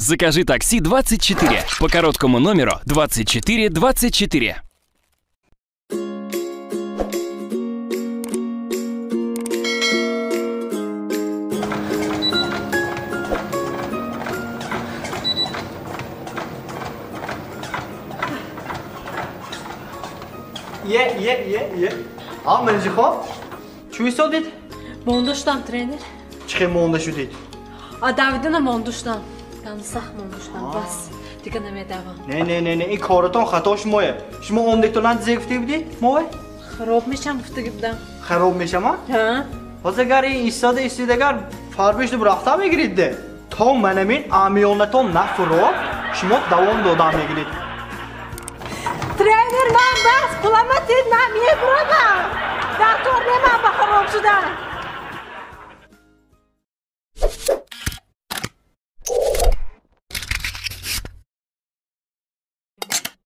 Закажи такси 24 по короткому номеру 24 24. Е, е, е, е. А, Мензихо? Чӣ истодид? Монда шудам, тренер. Чӣ хел монда шудид? А давидана монда шудам. Ган сахт монда шудам, бас. Дига намедавам. Не, не, не, не, ин коратон хато шумое. Шумо омдектонан зе гуфта будед? Мове? Хароб мешам гуфта будам. Хароб мешама? Ҳа. Ҳозир агар ин истода истидагар фарбишду рафта мегирид де. То манамин амиёнатон нафурод, шумо давом дода мегирид. Тренер, ман бас, пулама тед, ман мебурамам. Дар кор неман ба хароб шудан.